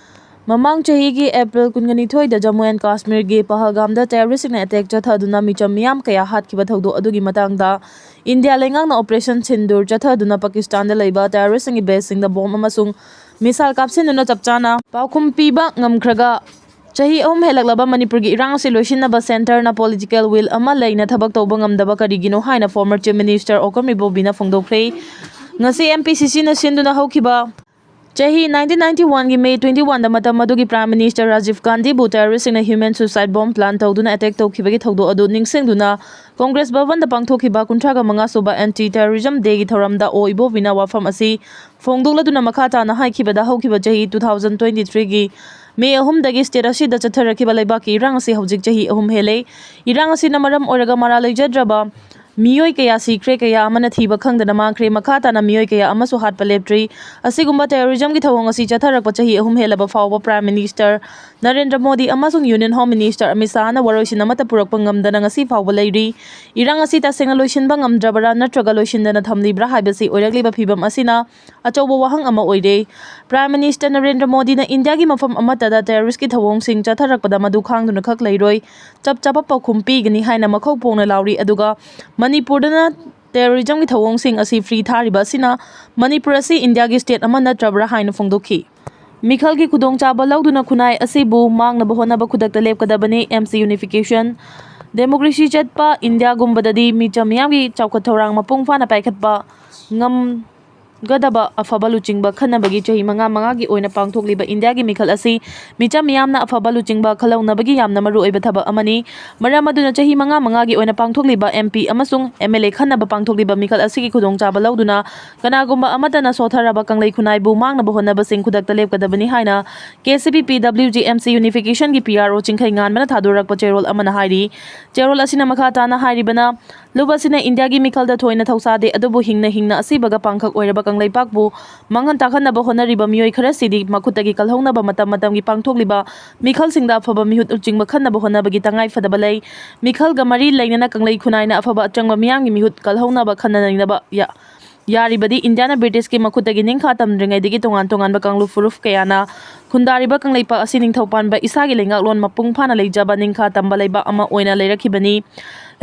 ꯃꯃꯥꯡ ꯆꯍꯤꯒꯤ ꯑꯦꯄ꯭ꯔꯤꯜ ꯀꯨꯟꯒꯅꯤꯊꯣꯏꯗ ꯖꯝꯃꯨ ꯑꯦꯟ ꯀꯥꯁꯃꯤꯔꯒꯤ ꯄꯍꯜꯒꯥꯝꯗ ꯇꯦꯔꯣꯔꯤꯁꯁꯤꯡꯅ ꯑꯦꯇꯦꯛ ꯆꯠꯊꯗꯨꯅ ꯃꯤꯆꯝ ꯃꯤꯌꯥꯝ ꯀꯌꯥ ꯍꯥꯠꯈꯤꯕ ꯊꯧꯗꯣꯛ ꯑꯗꯨꯒꯤ ꯃꯇꯥꯡꯗ ꯏꯟꯗꯤꯌꯥ ꯂꯩꯉꯥꯛꯅ ꯑꯣꯄꯔꯦꯁꯟ ꯁꯤꯟꯗꯨꯔ ꯆꯠꯊꯗꯨꯅ ꯄꯥꯀꯤꯁꯇꯥꯟꯗ ꯂꯩꯕ ꯇꯦꯔꯣꯔꯤꯁꯁꯤꯡꯒꯤ ꯕꯦꯁꯁꯤꯡꯗ ꯕꯣꯝ ꯑꯃꯁꯨꯡ ꯃꯤꯁꯥꯏꯜ ꯀꯥꯞꯁꯤꯟꯗꯨꯅ ꯆꯞ ꯆꯥꯅ ꯄꯥꯎꯈꯨꯝ ꯄꯤꯕ ꯉꯝꯈ꯭ꯔꯒ, ꯆꯍꯤ ꯑꯍꯨꯝ ꯍꯦꯜꯂꯛꯂꯕ ꯃꯅꯤꯄꯨꯔꯒꯤ ꯏꯔꯥꯡ ꯑꯁꯤ ꯂꯣꯏꯁꯤꯟꯅꯕ ꯁꯦꯟꯇꯔꯅ ꯄꯣꯂꯤꯇꯤꯀꯦꯜ ꯋꯤꯜ ꯑꯃ ꯂꯩꯅ ꯊꯕꯛ ꯇꯧꯕ ꯉꯝꯗꯕ ꯀꯔꯤꯒꯤꯅꯣ ꯍꯥꯏꯅ ꯐꯣꯔꯃꯔ ꯆꯤꯐ ꯃꯤꯅꯤꯁꯇꯔ ꯑꯣꯀꯝ ꯏꯕꯣꯕꯤꯅ ꯐꯣꯡꯗꯣꯛꯈ꯭ꯔꯦ꯫ ꯉꯁꯤ ꯑꯦꯝ ꯄꯤ ꯁꯤ ꯁꯤꯅ ꯁꯤꯟꯗꯨꯅ ꯍꯧꯈꯤꯕ ꯆꯍꯤ ꯅꯥꯏꯟꯇꯤꯟ ꯅꯥꯏꯟꯇꯤ ꯋꯥꯟꯒꯤ ꯃꯦ ꯇ꯭ꯋꯦꯟꯇꯤ ꯋꯥꯟꯗ ꯃꯇꯝ ꯑꯗꯨꯒꯤ ꯄ꯭ꯔꯥꯏꯝ ꯃꯤꯅꯤꯁꯇꯔ ꯔꯥꯖꯤꯕ ꯒꯥꯟꯙꯤꯕꯨ ꯇꯦꯔꯣꯔꯤꯁꯁꯤꯡꯅ ꯍ꯭ꯌꯨꯃꯦꯟ ꯁꯨꯏꯁꯥꯏꯗ ꯕꯣꯝ ꯄ꯭ꯂꯥꯟ ꯇꯧꯗꯨꯅ ꯑꯦꯇꯦꯛ ꯇꯧꯈꯤꯕꯒꯤ ꯊꯧꯗꯣꯛ ꯑꯗꯨ ꯅꯤꯡꯁꯤꯡꯗꯨꯅ ꯀꯣꯡꯒ꯭ꯔꯦꯁ ꯚꯕꯟꯗ ꯄꯥꯡꯊꯣꯛꯈꯤꯕ ꯀꯨꯟꯊ꯭ꯔꯥꯒ ꯃꯉꯥ ꯁꯨꯕ ꯑꯦꯟꯇꯤ ꯇꯦꯔꯣꯔꯤꯖꯝ ꯗꯦꯒꯤ ꯊꯧꯔꯝꯗ ꯑꯣ ꯏꯕꯣꯕꯤꯅ ꯋꯥꯐꯝ ꯑꯁꯤ ꯐꯣꯡꯗꯣꯛꯂꯗꯨꯅ ꯃꯈꯥ ꯇꯥꯅ ꯍꯥꯏꯈꯤꯕꯗ, ꯍꯧꯈꯤꯕ ꯆꯍꯤ ꯇꯨ ꯊꯥꯎꯖꯟ ꯇ꯭ꯋꯦꯟꯇꯤ ꯊ꯭ꯔꯤꯒꯤ ꯃꯦ ꯑꯍꯨꯝꯗꯒꯤ ꯁ꯭ꯇꯦꯠ ꯑꯁꯤꯗ ꯆꯠꯊꯔꯛꯈꯤꯕ ꯂꯩꯕꯥꯛꯀꯤ ꯏꯔꯥꯡ ꯑꯁꯤ ꯍꯧꯖꯤꯛ ꯆꯍꯤ ꯑꯍꯨꯝ ꯍꯦꯜꯂꯦ꯫ ꯏꯔꯥꯡ ꯑꯁꯤꯅ ꯃꯔꯝ ꯑꯣꯏꯔꯒ ꯃꯔꯥꯜ ꯂꯩꯖꯗ꯭ꯔꯕ ꯃꯤꯑꯣꯏ ꯀꯌꯥ ꯁꯤꯈ꯭ꯔꯦ, ꯀꯌꯥ ꯑꯃꯅ ꯊꯤꯕ ꯈꯪꯗꯅ ꯃꯥꯡꯈ꯭ꯔꯦ꯫ ꯃꯈꯥ ꯇꯥꯅ ꯃꯤꯑꯣꯏ ꯀꯌꯥ ꯑꯃꯁꯨ ꯍꯥꯠꯄ ꯂꯦꯞꯇ꯭ꯔꯤ꯫ ꯑꯁꯤꯒꯨꯝꯕ ꯇꯦꯔꯣꯔꯤꯖꯝꯒꯤ ꯊꯧꯑꯣꯡ ꯑꯁꯤ ꯆꯠꯊꯔꯛꯄ ꯆꯍꯤ ꯑꯍꯨꯝ ꯍꯦꯜꯂꯕ ꯐꯥꯎꯕ ꯄ꯭ꯔꯥꯏꯝ ꯃꯤꯅꯤꯁꯇꯔ ꯅꯔꯦꯟꯗ꯭ꯔ ꯃꯣꯗꯤ ꯑꯃꯁꯨꯡ ꯌꯨꯅꯤꯌꯟ ꯍꯣꯝ ꯃꯤꯅꯤꯁꯇꯔ ꯑꯃꯤꯠ ꯁꯥꯍꯅ ꯋꯥꯔꯣꯏꯁꯤꯟ ꯑꯃꯠꯇ ꯄꯨꯔꯛꯄ ꯉꯝꯗꯅ ꯉꯁꯤ ꯐꯥꯎꯕ ꯂꯩꯔꯤ꯫ ꯏꯔꯥꯡ ꯑꯁꯤ ꯇꯁꯦꯡꯅ ꯂꯣꯏꯁꯤꯟꯕ ꯉꯝꯗ꯭ꯔꯕꯔꯥ ꯅꯠꯇ꯭ꯔꯒ ꯂꯣꯏꯁꯤꯟꯗꯅ ꯊꯝꯂꯤꯕ꯭ꯔꯥ ꯍꯥꯏꯕꯁꯤ ꯑꯣꯏꯔꯛꯂꯤꯕ ꯐꯤꯕꯝ ꯑꯁꯤꯅ ꯑꯆꯧꯕ ꯋꯥꯍꯪ ꯑꯃ ꯑꯣꯏꯔꯦ꯫ ꯄ꯭ꯔꯥꯏꯝ ꯃꯤꯅꯤꯁꯇꯔ ꯅꯔꯦꯟꯗ꯭ꯔ ꯃꯣꯗꯤꯅ ꯏꯟꯗꯤꯌꯥꯒꯤ ꯃꯐꯝ ꯑꯃꯠꯇꯗ ꯇꯦꯔꯣꯔꯤꯁꯀꯤ ꯊꯧꯑꯣꯡꯁꯤꯡ ꯆꯠꯊꯔꯛꯄꯗ ꯃꯗꯨ ꯈꯥꯡꯗꯨꯅ ꯈꯛ ꯂꯩꯔꯣꯏ, ꯆꯞ ꯆꯥꯕ ꯄꯥꯎꯈꯨꯝ ꯄꯤꯒꯅꯤ ꯍꯥꯏꯅ ꯃꯈꯧ ꯄꯣꯡꯅ ꯂꯥꯎꯔꯤ꯫ ꯑꯗꯨꯒ ꯃꯅꯤꯄꯨꯔꯗꯅ ꯇꯦꯔꯣꯔꯤꯖꯝꯒꯤ ꯊꯧꯑꯣꯡꯁꯤꯡ ꯑꯁꯤ ꯐ꯭ꯔꯤ ꯊꯥꯔꯤꯕ ꯑꯁꯤꯅ ꯃꯅꯤꯄꯨꯔ ꯑꯁꯤ ꯏꯟꯗꯤꯌꯥꯒꯤ ꯁ꯭ꯇꯦꯠ ꯑꯃ ꯅꯠꯇ꯭ꯔꯕ꯭ꯔꯥ ꯍꯥꯏꯅ ꯐꯣꯡꯗꯣꯛꯈꯤ꯫ ꯃꯤꯈꯜꯒꯤ ꯈꯨꯗꯣꯡꯆꯥꯕ ꯂꯧꯗꯨꯅ ꯈꯨꯟꯅꯥꯏ ꯑꯁꯤꯕꯨ ꯃꯥꯡꯅꯕ ꯍꯣꯠꯅꯕ ꯈꯨꯗꯛꯇ ꯂꯦꯞꯀꯗꯕꯅꯤ꯫ ꯑꯦꯝ ꯁꯤ ꯌꯨꯅꯤꯐꯤꯀꯦꯁꯟ ꯗꯦꯃꯣꯀ꯭ꯔꯦꯁꯤ ꯆꯠꯄ ꯏꯟꯗꯤꯌꯥꯒꯨꯝꯕꯗꯗꯤ ꯃꯤꯆꯝ ꯃꯤꯌꯥꯝꯒꯤ ꯆꯥꯎꯈꯠ ꯊꯧꯔꯥꯡ ꯃꯄꯨꯡ ꯐꯥꯅ ꯄꯥꯏꯈꯠꯄ ꯉꯝꯒꯗꯕ ꯑꯐꯕ ꯂꯨꯆꯤꯡꯕ ꯈꯟꯅꯕꯒꯤ ꯆꯍꯤ ꯃꯉꯥ ꯃꯉꯥꯒꯤ ꯑꯣꯏꯅ ꯄꯥꯡꯊꯣꯛꯂꯤꯕ ꯏꯟꯗꯤꯌꯥꯒꯤ ꯃꯤꯈꯜ ꯑꯁꯤ ꯃꯤꯆꯝ ꯃꯤꯌꯥꯝꯅ ꯑꯐꯕ ꯂꯨꯆꯤꯡꯕ ꯈꯜꯍꯧꯅꯕꯒꯤ ꯌꯥꯝꯅ ꯃꯔꯨꯑꯣꯏꯕ ꯊꯕꯛ ꯑꯃꯅꯤ꯫ ꯃꯔꯝ ꯑꯗꯨꯅ ꯆꯍꯤ ꯃꯉꯥ ꯃꯉꯥꯒꯤ ꯑꯣꯏꯅ ꯄꯥꯡꯊꯣꯛꯂꯤꯕ M P ꯑꯃꯁꯨꯡ M L A ꯈꯟꯅꯕ ꯄꯥꯡꯊꯣꯛꯂꯤꯕ ꯃꯤꯈꯜ ꯑꯁꯤꯒꯤ ꯈꯨꯗꯣꯡꯆꯥꯕ ꯂꯧꯗꯨꯅ ꯀꯅꯥꯒꯨꯝꯕ ꯑꯃꯠꯇꯅ ꯁꯣꯠꯊꯔꯕ ꯀꯪꯂꯩ ꯈꯨꯟꯅꯥꯏꯕꯨ ꯃꯥꯡꯅꯕ ꯍꯣꯠꯅꯕꯁꯤꯡ ꯈꯨꯗꯛꯇ ꯂꯦꯞꯀꯗꯕꯅꯤ ꯍꯥꯏꯅ K C P P W G M C Unification ꯒꯤ P R O ꯆꯤꯡꯈꯩ ꯉꯥꯟꯕꯅ ꯊꯥꯗꯣꯔꯛꯄ ꯆꯦꯔꯣꯜ ꯑꯃꯅ ꯍꯥꯏꯔꯤ꯫ ꯆꯦꯔꯣꯜ ꯑꯁꯤꯅ ꯃꯈꯥ ꯇꯥꯅ ꯍꯥꯏꯔꯤꯕꯅ, ꯂꯨꯞ ꯑꯁꯤꯅ ꯏꯟꯗꯤꯌꯥꯒꯤ ꯃꯤꯈꯜꯗ ꯊꯣꯏꯅ ꯊꯧꯁꯥꯗꯦ, ꯑꯗꯨꯕꯨ ꯍꯤꯡꯅ ꯍꯤꯡꯅ ꯑꯁꯤꯕꯒ ꯄꯥꯡꯈꯛ ꯑꯣꯏꯔꯕ ꯀꯪꯂꯩꯄꯥꯛꯄꯨ ꯃꯥꯡꯍꯟ ꯇꯥꯛꯍꯟꯅꯕ ꯍꯣꯠꯅꯔꯤꯕ ꯃꯤꯑꯣꯏ ꯈꯔꯁꯤꯗꯤ ꯃꯈꯨꯠꯇꯒꯤ ꯀꯜꯍꯧꯅꯕ ꯃꯇꯝ ꯃꯇꯝꯒꯤ ꯄꯥꯡꯊꯣꯛꯂꯤꯕ ꯃꯤꯈꯜꯁꯤꯡꯗ ꯑꯐꯕ ꯃꯤꯍꯨꯠ ꯂꯨꯆꯤꯡꯕ ꯈꯟꯅꯕ ꯍꯣꯠꯅꯕꯒꯤ ꯇꯉꯥꯏ ꯐꯗꯕ ꯂꯩ꯫ ꯃꯤꯈꯜꯒ ꯃꯔꯤ ꯂꯩꯅꯅ ꯀꯪꯂꯩ ꯈꯨꯟꯅꯥꯏꯅ ꯑꯐꯕ ꯑꯆꯪꯕ ꯃꯤꯌꯥꯝꯒꯤ ꯃꯤꯍꯨꯠ ꯀꯜꯍꯧꯅꯕ ꯈꯟꯅ ꯅꯩꯅꯕ ꯌꯥ-, ꯌꯥꯔꯤꯕꯗꯤ ꯏꯟꯗꯤꯌꯥꯅ ꯕ꯭ꯔꯤꯇꯤꯁꯀꯤ ꯃꯈꯨꯠꯇꯒꯤ ꯅꯤꯡꯈꯥ ꯇꯝꯗ꯭ꯔꯤꯉꯩꯗꯒꯤ ꯇꯣꯉꯥꯟ ꯇꯣꯉꯥꯟꯕ ꯀꯥꯡꯂꯨꯞ ꯐꯨꯔꯨꯞ ꯀꯌꯥꯅ ꯈꯨꯟꯗꯥꯔꯤꯕ ꯀꯪꯂꯩꯄꯥꯛ ꯑꯁꯤ ꯅꯤꯡꯊꯧ ꯄꯥꯟꯕ ꯏꯁꯥꯒꯤ ꯂꯩꯉꯥꯛꯂꯣꯟ ꯃꯄꯨꯡ ꯐꯥꯅ ꯂꯩꯖꯕ ꯅꯤꯡꯈꯥ ꯇꯝꯕ ꯂꯩꯕꯥꯛ ꯑꯃ ꯑꯣꯏꯅ ꯂꯩꯔꯛꯈꯤꯕꯅꯤ꯫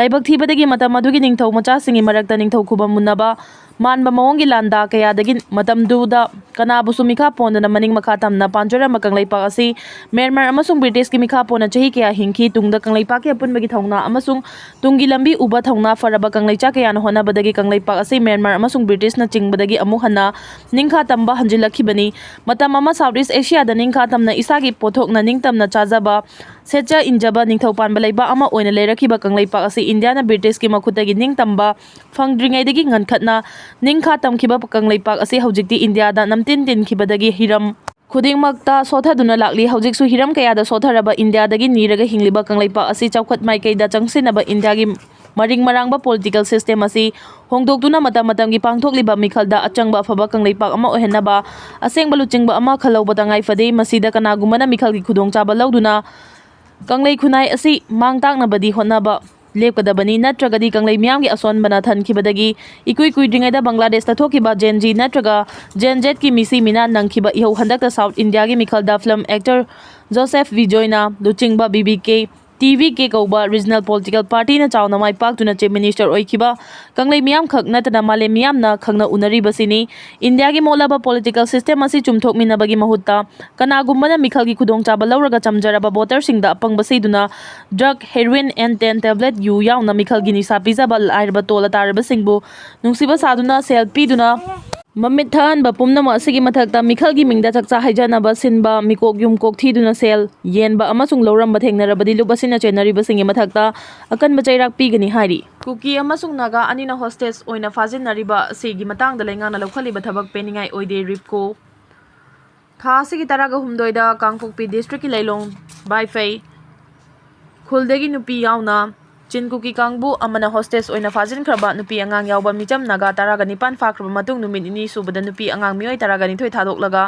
ꯂꯥꯏꯕꯛ ꯊꯤꯕꯗꯒꯤ ꯃꯇꯝ ꯑꯗꯨꯒꯤ ꯅꯤꯡꯊꯧ ꯃꯆꯥꯁꯤꯡꯒꯤ ꯃꯔꯛꯇ ꯅꯤꯡꯊꯧ ꯈꯨꯕꯝ ꯃꯨꯟꯅꯕ ꯃꯥꯟꯕ ꯃꯑꯣꯡꯒꯤ ꯂꯥꯟꯗꯥ ꯀꯌꯥꯗꯒꯤ ꯃꯇꯝꯗꯨꯗ ꯀꯅꯥꯕꯨꯁꯨ ꯃꯤꯈꯥ ꯄꯣꯟꯗꯅ ꯃꯅꯤꯡ ꯃꯈꯥ ꯇꯝꯅ ꯄꯥꯟꯖꯔꯝꯕ ꯀꯪꯂꯩꯄꯥꯛ ꯑꯁꯤ ꯃ꯭ꯌꯥꯟꯃꯥꯔ ꯑꯃꯁꯨꯡ ꯕ꯭ꯔꯤꯇꯤꯁꯀꯤ ꯃꯤꯈꯥ ꯄꯣꯟꯅ ꯆꯍꯤ ꯀꯌꯥ ꯍꯤꯡꯈꯤ꯫ ꯇꯨꯡꯗ ꯀꯪꯂꯩꯄꯥꯛꯀꯤ ꯑꯄꯨꯟꯕꯒꯤ ꯊꯧꯅꯥ ꯑꯃꯁꯨꯡ ꯇꯨꯡꯒꯤ ꯂꯝꯕꯤ ꯎꯕ ꯊꯧꯅꯥ ꯐꯔꯕ ꯀꯪꯂꯩꯆꯥ ꯀꯌꯥꯅ ꯍꯣꯠꯅꯕꯗꯒꯤ ꯀꯪꯂꯩꯄꯥꯛ ꯑꯁꯤ ꯃ꯭ꯌꯥꯟꯃꯥꯔ ꯑꯃꯁꯨꯡ ꯕ꯭ꯔꯤꯇꯤꯁꯅ ꯆꯤꯡꯕꯗꯒꯤ ꯑꯃꯨꯛ ꯍꯟꯅ ꯅꯤꯡꯈꯥ ꯇꯝꯕ ꯍꯟꯖꯤꯜꯂꯛꯈꯤꯕꯅꯤ꯫ ꯃꯇꯝ ꯑꯃ South East Asia ꯗ ꯅꯤꯡꯈꯥ ꯇꯝꯅ ꯏꯁꯥꯒꯤ ꯄꯣꯠꯊꯣꯛꯅ ꯅꯤꯡꯇꯝꯅ ꯆꯥꯖꯕ, ꯁꯦꯠꯆ ꯏꯟꯖꯕ ꯅꯤꯡꯊꯧ ꯄꯥꯟꯕ ꯂꯩꯕꯥꯛ ꯑꯃ ꯑꯣꯏꯅ ꯂꯩꯔꯛꯈꯤꯕ ꯀꯪꯂꯩꯄꯥꯛ ꯑꯁꯤ ꯏꯟꯗꯤꯌꯥꯅ ꯕ꯭ꯔꯤꯇꯤꯁꯀꯤ ꯃꯈꯨꯠꯇꯒꯤ ꯅꯤꯡꯇꯝꯕ ꯐꯪꯗ꯭ꯔꯤꯉꯩꯗꯒꯤ ꯉꯟꯈꯠꯅ ꯅꯤꯡꯈꯥ ꯇꯝꯈꯤꯕ ꯀꯪꯂꯩꯄꯥꯛ ꯑꯁꯤ ꯍꯧꯖꯤꯛꯇꯤ ꯏꯟꯗꯤꯌꯥꯗ ꯅꯝꯇꯤꯟ ꯇꯤꯟꯈꯤꯕꯗꯒꯤ ꯍꯤꯔꯝ ꯈꯨꯗꯤꯡꯃꯛꯇ ꯁꯣꯠꯊꯗꯨꯅ ꯂꯥꯛꯂꯤ꯫ ꯍꯧꯖꯤꯛꯁꯨ ꯍꯤꯔꯝ ꯀꯌꯥꯗ ꯁꯣꯠꯊꯔꯕ ꯏꯟꯗꯤꯌꯥꯗꯒꯤ ꯅꯤꯔꯒ ꯍꯤꯡꯂꯤꯕ ꯀꯪꯂꯩꯄꯥꯛ ꯑꯁꯤ ꯆꯥꯎꯈꯠ ꯃꯥꯏꯀꯩꯗ ꯆꯪꯁꯤꯟꯅꯕ ꯏꯟꯗꯤꯌꯥꯒꯤ ꯃꯔꯤꯡ ꯃꯔꯥꯡꯕ political system ꯑꯁꯤ ꯍꯣꯡꯗꯣꯛꯇꯨꯅ ꯃꯇꯝ ꯃꯇꯝꯒꯤ ꯄꯥꯡꯊꯣꯛꯂꯤꯕ ꯃꯤꯈꯜꯗ ꯑꯆꯪꯕ ꯑꯐꯕ ꯀꯪꯂꯩꯄꯥꯛ ꯑꯃ ꯑꯣꯏꯍꯟꯅꯕ ꯑꯁꯦꯡꯕ ꯂꯨꯆꯤꯡꯕ ꯑꯃ ꯈꯜꯍꯧꯕ ꯇꯉꯥꯏ ꯐꯗꯦ꯫ ꯃꯁꯤꯗ ꯀꯅꯥꯒꯨꯝꯕꯅ ꯃꯤꯈꯜꯒꯤ ꯈꯨꯗꯣꯡꯆꯥꯕ ꯂꯧꯗꯨꯅ ꯀꯪꯂꯩ ꯈꯨꯟꯅꯥꯏ ꯑꯁꯤ ꯃꯥꯡ ꯇꯥꯛꯅꯕꯗꯤ ꯍꯣꯠꯅꯕ ꯂꯦꯞꯀꯗꯕꯅꯤ, ꯅꯠꯇ꯭ꯔꯒꯗꯤ ꯀꯪꯂꯩ ꯃꯤꯌꯥꯝꯒꯤ ꯑꯁꯣꯟꯕꯅ ꯊꯟꯈꯤꯕꯗꯒꯤ ꯏꯀꯨꯏ ꯀꯨꯏꯗ꯭ꯔꯤꯉꯩꯗ ꯕꯪꯒ꯭ꯂꯥꯗꯦꯁꯇ ꯊꯣꯛꯈꯤꯕ Gen Z ꯅꯠꯇ꯭ꯔꯒ Gen Z ꯀꯤ ꯃꯤꯁꯤ ꯃꯤꯅꯥ ꯅꯪꯈꯤꯕ ꯏꯍꯧ ꯍꯟꯗꯛꯇ South India ꯒꯤ ꯃꯤꯈꯜꯗ film actor ꯖꯣꯁꯦꯐ ꯕꯤꯖꯣꯏꯅ ꯂꯨꯆꯤꯡꯕ B B K E V K ꯀꯧꯕ regional political partyꯅ ꯆꯥꯎꯅ ꯃꯥꯏ ꯄꯥꯛꯇꯨꯅ Chief Minister ꯑꯣꯏꯈꯤꯕ ꯀꯪꯂꯩ ꯃꯤꯌꯥꯝꯈꯛ ꯅꯠꯇꯅ ꯃꯥꯂꯦꯝ ꯃꯤꯌꯥꯝꯅ ꯈꯪꯅ ꯎꯅꯔꯤꯕꯁꯤꯅꯤ꯫ ꯏꯟꯗꯤꯌꯥꯒꯤ ꯃꯣꯠꯂꯕ political system ꯑꯁꯤ ꯆꯨꯝꯊꯣꯛꯃꯤꯟꯅꯕꯒꯤ ꯃꯍꯨꯠꯇ ꯀꯅꯥꯒꯨꯝꯕꯅ ꯃꯤꯈꯜꯒꯤ ꯈꯨꯗꯣꯡꯆꯥꯕ ꯂꯧꯔꯒ ꯆꯝꯖꯔꯕ voterꯁꯤꯡꯗ ꯑꯄꯪꯕ ꯁꯤꯗꯨꯅ drug, heroin and ten tablet ꯌꯨ ꯌꯥꯎꯅ ꯃꯤꯈꯜꯒꯤ ꯅꯤꯁꯥ ꯄꯤꯖꯕ ꯂꯥꯏꯔꯕ ꯇꯣꯜꯂ ꯇꯥꯔꯕꯁꯤꯡꯕꯨ ꯅꯨꯡꯁꯤꯕ ꯁꯥꯗꯨꯅ ꯁꯦꯜ ꯄꯤꯗꯨꯅ ꯃꯃꯤꯠ ꯊꯛꯍꯟꯕ ꯄꯨꯝꯅꯃꯛ ꯑꯁꯤꯒꯤ ꯃꯊꯛꯇ ꯃꯤꯈꯜꯒꯤ ꯃꯤꯡꯗ ꯆꯥꯛꯆꯥ ꯍꯩꯖꯅꯕ ꯁꯤꯟꯕ, ꯃꯤꯀꯣꯛ ꯌꯨꯝꯀꯣꯛ ꯊꯤꯗꯨꯅ ꯁꯦꯜ ꯌꯦꯟꯕ ꯑꯃꯁꯨꯡ ꯂꯧꯔꯝꯕ ꯊꯦꯡꯅꯔꯕꯗꯤ ꯂꯨꯞ ꯑꯁꯤꯅ ꯆꯦꯟꯅꯔꯤꯕꯁꯤꯡꯒꯤ ꯃꯊꯛꯇ ꯑꯀꯟꯕ ꯆꯩꯔꯥꯛ ꯄꯤꯒꯅꯤ ꯍꯥꯏꯔꯤ꯫ ꯀꯨꯀꯤ ꯑꯃꯁꯨꯡ ꯅꯥꯒꯥ ꯑꯅꯤꯅ hostage ꯑꯣꯏꯅ ꯐꯥꯖꯤꯟꯅꯔꯤꯕ ꯑꯁꯤꯒꯤ ꯃꯇꯥꯡꯗ ꯂꯩꯉꯥꯛꯅ ꯂꯧꯈꯠꯂꯤꯕ ꯊꯕꯛ ꯄꯦꯟꯅꯤꯡꯉꯥꯏ ꯑꯣꯏꯗꯦ, ꯔꯤꯞꯀꯣ꯫ ꯊꯥ ꯑꯁꯤꯒꯤ ꯇꯔꯥꯒ ꯍꯨꯝꯗꯣꯏꯗ ꯀꯥꯡꯄꯣꯛꯄꯤ districtꯀꯤ ꯂꯩꯂꯣꯡ ꯕꯥꯏꯐꯩ ꯈꯨꯜꯗꯒꯤ ꯅꯨꯄꯤ ꯌꯥꯎꯅ ꯆꯤꯟ ꯀꯨꯀꯤ ꯀꯥꯡꯕꯨ ꯑꯃꯅ hostage ꯑꯣꯏꯅ ꯐꯥꯖꯤꯟꯈ꯭ꯔꯕ ꯅꯨꯄꯤ ꯑꯉꯥꯡ ꯌꯥꯎꯕ ꯃꯤꯆꯝ ꯅꯥꯒꯥ ꯇꯔꯥꯒ ꯅꯤꯄꯥꯟ ꯐꯥꯈ꯭ꯔꯕ ꯃꯇꯨꯡ ꯅꯨꯃꯤꯠ ꯅꯤꯅꯤ ꯁꯨꯕꯗ ꯅꯨꯄꯤ ꯑꯉꯥꯡ ꯃꯤꯑꯣꯏ ꯇꯔꯥꯒ ꯅꯤꯊꯣꯏ ꯊꯥꯗꯣꯛꯂꯒ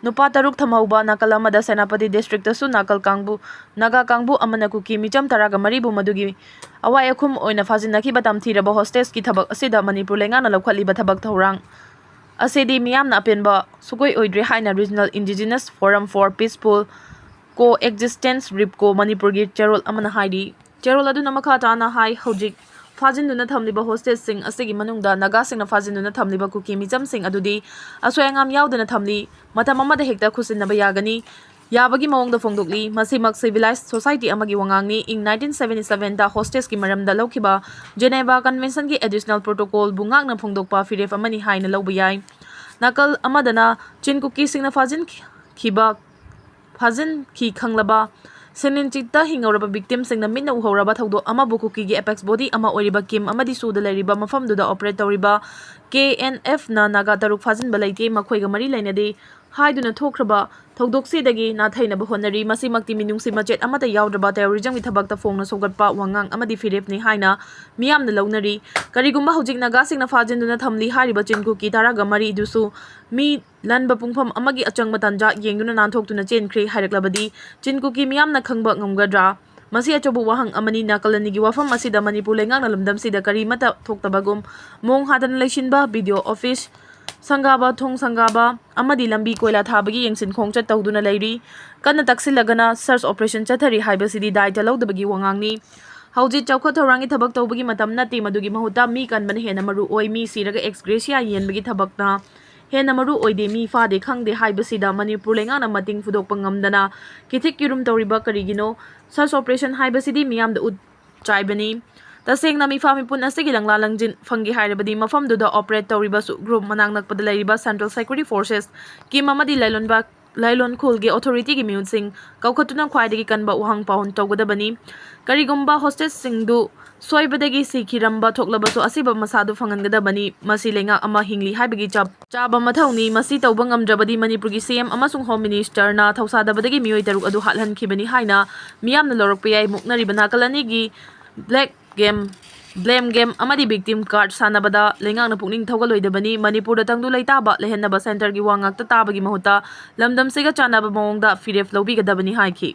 ꯅꯨꯄꯥ ꯇꯔꯨꯛ ꯊꯝꯍꯧꯕ꯫ ꯅꯥꯀꯜ ꯑꯃꯗ ꯁꯦꯅꯥꯄꯇꯤ districtꯇꯁꯨ ꯅꯥꯀꯜ ꯀꯥꯡꯕꯨ, ꯅꯥꯒꯥ ꯀꯥꯡꯕꯨ ꯑꯃꯅ ꯀꯨꯀꯤ ꯃꯤꯆꯝ ꯇꯔꯥꯒ ꯃꯔꯤꯕꯨ ꯃꯗꯨꯒꯤ ꯑꯋꯥꯏ ꯑꯈꯨꯝ ꯑꯣꯏꯅ ꯐꯥꯖꯤꯟꯅꯈꯤꯕ ꯇꯝꯊꯤꯔꯕ hostageꯀꯤ ꯊꯕꯛ ꯑꯁꯤꯗ ꯃꯅꯤꯄꯨꯔ ꯂꯩꯉꯥꯛꯅ ꯂꯧꯈꯠꯂꯤꯕ ꯊꯕꯛ ꯊꯧꯔꯥꯡ ꯑꯁꯤꯗꯤ ꯃꯤꯌꯥꯝꯅ ꯑꯄꯦꯟꯕ ꯁꯨꯛꯑꯣꯏ ꯑꯣꯏꯗ꯭ꯔꯦ ꯍꯥꯏꯅ Regional Indigenous Forum for Peaceful Coexistence, Repco, ꯃꯅꯤꯄꯨꯔꯒꯤ ꯆꯦꯔꯣꯜ ꯑꯃꯅ ꯍꯥꯏꯔꯤ꯫ ꯆꯦꯔꯣꯜ ꯑꯗꯨꯅ ꯃꯈꯥ ꯇꯥꯅ ꯍꯥꯏ, ꯍꯧꯖꯤꯛ ꯐꯥꯖꯤꯟꯗꯨꯅ ꯊꯝꯂꯤꯕ hostageꯁꯤꯡ ꯑꯁꯤꯒꯤ ꯃꯅꯨꯡꯗ ꯅꯥꯒꯥꯁꯤꯡꯅ ꯐꯥꯖꯤꯟꯗꯨꯅ ꯊꯝꯂꯤꯕ ꯀꯨꯀꯤ ꯃꯤꯆꯝꯁꯤꯡ ꯑꯗꯨꯗꯤ ꯑꯁꯣꯏ ꯑꯉꯥꯝ ꯌꯥꯎꯗꯅ ꯊꯝꯂꯤ꯫ ꯃꯇꯝ ꯑꯃꯗ ꯍꯦꯛꯇ ꯈꯨꯠꯁꯤꯟꯅꯕ ꯌꯥꯒꯅꯤ꯫ ꯌꯥꯕꯒꯤ ꯃꯑꯣꯡꯗ ꯐꯣꯡꯗꯣꯛꯂꯤ꯫ ꯃꯁꯤꯃꯛ civilized society ꯑꯃꯒꯤ ꯋꯥꯉꯥꯡꯅꯤ꯫ ꯏꯪ nineteen seventy sevenꯗ hostageꯀꯤ ꯃꯔꯝꯗ ꯂꯧꯈꯤꯕ Geneva Conventionꯒꯤ additional protocolꯕꯨ ꯉꯥꯛꯅ ꯐꯣꯡꯗꯣꯛꯄ ꯐꯤꯔꯦꯞ ꯑꯃꯅꯤ ꯍꯥꯏꯅ ꯂꯧꯕ ꯌꯥꯏ꯫ ꯅꯥꯀꯜ ꯑꯃꯗꯅ ꯆꯤꯟ ꯀꯨꯀꯤꯁꯤꯡꯅ ꯐꯥꯖꯤꯟꯈꯤꯕ, ꯐꯥꯖꯤꯟꯈꯤ ꯈꯪꯂꯕ, ꯁꯦꯟꯃꯤꯟꯆꯤꯠꯇ ꯍꯤꯡꯍꯧꯔꯕ victimꯁꯤꯡꯅ ꯃꯤꯠꯅ ꯎꯍꯧꯔꯕ ꯊꯧꯗꯣꯛ ꯑꯃꯕꯨ ꯀꯨꯀꯤꯒꯤ apex body ꯑꯃ ꯑꯣꯏꯔꯤꯕ ꯀꯤꯝ ꯑꯃꯗꯤ ꯁꯨꯗ ꯂꯩꯔꯤꯕ ꯃꯐꯝꯗꯨꯗ operate ꯇꯧꯔꯤꯕ ꯀꯦ ꯑꯦꯟ ꯑꯦꯐꯅ ꯅꯥꯒꯥ ꯇꯔꯨꯛ ꯐꯥꯖꯤꯟꯕ ꯂꯩꯇꯦ, ꯃꯈꯣꯏꯒ ꯃꯔꯤ ꯂꯩꯅꯗꯦ ꯍꯥꯏꯗꯨꯅ ꯊꯣꯛꯈ꯭ꯔꯕ ꯊꯧꯗꯣꯛꯁꯤꯗꯒꯤ ꯅꯥꯊꯩꯅꯕ ꯍꯣꯠꯅꯔꯤ꯫ ꯃꯁꯤꯃꯛꯇꯤ ꯃꯤꯅꯨꯡꯁꯤ ꯃꯆꯦꯠ ꯑꯃꯠꯇ ꯌꯥꯎꯗ꯭ꯔꯕ terrorismꯒꯤ ꯊꯕꯛꯇ ꯐꯣꯡꯅ ꯁꯧꯒꯠꯄ ꯋꯥꯉꯥꯡ ꯑꯃꯗꯤ ꯐꯤꯔꯦꯞꯅꯤ ꯍꯥꯏꯅ ꯃꯤꯌꯥꯝꯅ ꯂꯧꯅꯔꯤ꯫ ꯀꯔꯤꯒꯨꯝꯕ ꯍꯧꯖꯤꯛ ꯅꯥꯒꯥꯁꯤꯡꯅ ꯐꯥꯖꯤꯟꯗꯨꯅ ꯊꯝꯂꯤ ꯍꯥꯏꯔꯤꯕ ꯆꯤꯟ ꯀꯨꯀꯤ ꯇꯔꯥꯒ ꯃꯔꯤꯗꯨꯁꯨ ꯃꯤ ꯂꯟꯕ ꯄꯨꯡꯐꯝ ꯑꯃꯒꯤ ꯑꯆꯪꯕ ꯇꯥꯟꯖꯥ ꯌꯦꯡꯗꯨꯅ ꯅꯥꯟꯊꯣꯛꯇꯨꯅ ꯆꯦꯟꯈ꯭ꯔꯦ ꯍꯥꯏꯔꯛꯂꯕꯗꯤ ꯆꯤꯟ ꯀꯨꯀꯤ ꯃꯤꯌꯥꯝꯅ ꯈꯪꯕ ꯉꯝꯒꯗ꯭ꯔꯥ? ꯃꯁꯤ ꯑꯆꯧꯕ ꯋꯥꯍꯪ ꯑꯃꯅꯤ꯫ ꯅꯥꯀꯜ ꯑꯅꯤꯒꯤ ꯋꯥꯐꯝ ꯑꯁꯤꯗ ꯃꯅꯤꯄꯨꯔ ꯂꯩꯉꯥꯛꯅ ꯂꯝꯗꯝꯁꯤꯗ ꯀꯔꯤꯃꯠꯇ ꯊꯣꯛꯇꯕꯒꯨꯝ ꯃꯣꯡ ꯍꯥꯗꯅ ꯂꯩꯁꯤꯟꯕ, ꯕꯤ ꯗꯤ ꯑꯣ office ꯁꯪꯒꯥꯕ, ꯊꯣꯡ ꯁꯪꯒꯥꯕ ꯑꯃꯗꯤ ꯂꯝꯕꯤ ꯀꯣꯏꯂꯥ ꯊꯥꯕꯒꯤ ꯌꯦꯡꯁꯤꯟ ꯈꯣꯡꯆꯠ ꯇꯧꯗꯨꯅ ꯂꯩꯔꯤ꯫ ꯀꯟꯅ ꯇꯛꯁꯤꯜꯂꯒꯅ search operation ꯆꯠꯊꯔꯤ ꯍꯥꯏꯕꯁꯤꯗꯤ ꯗꯥꯏꯇ ꯂꯧꯗꯕꯒꯤ ꯋꯥꯉꯥꯡꯅꯤ꯫ ꯍꯧꯖꯤꯛ ꯆꯥꯎꯈꯠ ꯊꯧꯔꯥꯡꯒꯤ ꯊꯕꯛ ꯇꯧꯕꯒꯤ ꯃꯇꯝ ꯅꯠꯇꯦ, ꯃꯗꯨꯒꯤ ꯃꯍꯨꯠꯇ ꯃꯤ ꯀꯟꯕꯅ ꯍꯦꯟꯅ ꯃꯔꯨ ꯑꯣꯏ꯫ ꯃꯤ ꯁꯤꯔꯒ ex gratia ꯌꯦꯟꯕꯒꯤ ꯊꯕꯛꯅ ꯍꯦꯟꯅ ꯃꯔꯨ ꯑꯣꯏꯗꯦ꯫ ꯃꯤ ꯐꯥꯗꯦ ꯈꯪꯗꯦ ꯍꯥꯏꯕꯁꯤꯗ ꯃꯅꯤꯄꯨꯔ ꯂꯩꯉꯥꯛꯅ ꯃꯇꯤꯡ ꯐꯨꯗꯣꯛꯄ ꯉꯝꯗꯅ ꯀꯤꯊꯤꯛ ꯀꯤꯔꯨꯝ ꯇꯧꯔꯤꯕ ꯀꯔꯤꯒꯤꯅꯣ? Search operation ꯍꯥꯏꯕꯁꯤꯗꯤ ꯃꯤꯌꯥꯝꯗ ꯎꯠ ꯆꯥꯏꯕꯅꯤ꯫ ꯇꯁꯦꯡꯅ ꯃꯤꯐꯥ ꯃꯤꯄꯨꯟ ꯑꯁꯤꯒꯤ ꯂꯪꯂꯥ ꯂꯪꯖꯤꯟ ꯐꯪꯒꯦ ꯍꯥꯏꯔꯕꯗꯤ ꯃꯐꯝꯗꯨꯗ operate ꯇꯧꯔꯤꯕꯁꯨ group ꯃꯅꯥꯛ ꯅꯛꯄꯗ ꯂꯩꯔꯤꯕ Central Security Forces, ꯀꯤꯝ ꯑꯃꯗꯤ ꯂꯥꯏꯂꯣꯟꯕ-, ꯂꯥꯏꯂꯣꯟꯈꯣꯜꯒꯤ authority ꯒꯤ ꯃꯤꯍꯨꯠꯁꯤꯡ ꯀꯧꯈꯠꯇꯨꯅ ꯈ꯭ꯋꯥꯏꯗꯒꯤ ꯀꯟꯕ ꯋꯥꯍꯪ ꯄꯥꯎꯍꯟ ꯇꯧꯒꯗꯕꯅꯤ꯫ ꯀꯔꯤꯒꯨꯝꯕ hostage ꯁꯤꯡꯗꯨ ꯁꯣꯏꯕꯗꯒꯤ ꯁꯤꯈꯤꯔꯝꯕ ꯊꯣꯛꯂꯕꯁꯨ ꯑꯁꯤꯕ ꯃꯁꯥꯗꯨ ꯐꯪꯍꯟꯒꯗꯕꯅꯤ꯫ ꯃꯁꯤ ꯂꯩꯉꯥꯛ ꯑꯃ ꯍꯤꯡꯂꯤ ꯍꯥꯏꯕꯒꯤ ꯆꯞ ꯆꯥꯕ ꯃꯊꯧꯅꯤ꯫ ꯃꯁꯤ ꯇꯧꯕ ꯉꯝꯗ꯭ꯔꯕꯗꯤ ꯃꯅꯤꯄꯨꯔꯒꯤ C M ꯑꯃꯁꯨꯡ Home Minister ꯅ ꯊꯧꯁꯥꯗꯕꯗꯒꯤ ꯃꯤꯑꯣꯏ ꯇꯔꯨꯛ ꯑꯗꯨ ꯍꯥꯠꯍꯟꯈꯤꯕꯅꯤ ꯍꯥꯏꯅ ꯃꯤꯌꯥꯝꯅ ꯂꯧꯔꯛꯄ ꯌꯥꯏ꯫ ꯃꯨꯛꯅꯔꯤꯕ ꯅꯥꯀꯜ ꯑꯅꯤꯒꯤ black game, blame game ꯑꯃꯗꯤ victim card ꯁꯥꯟꯅꯕꯗ ꯂꯩꯉꯥꯛꯅ ꯄꯨꯛꯅꯤꯡ ꯊꯧꯒꯠꯂꯣꯏꯗꯕꯅꯤ꯫ ꯃꯅꯤꯄꯨꯔꯗ ꯇꯪꯗꯨ ꯂꯩꯇꯥꯕ ꯂꯩꯍꯟꯅꯕ centre ꯒꯤ ꯋꯥ ꯉꯥꯛꯇ ꯇꯥꯕꯒꯤ ꯃꯍꯨꯠꯇ ꯂꯝꯗꯝꯁꯤꯒ ꯆꯥꯟꯅꯕ ꯃꯑꯣꯡꯗ ꯐꯤꯔꯦꯞ ꯂꯧꯕꯤꯒꯗꯕꯅꯤ ꯍꯥꯏꯈꯤ꯫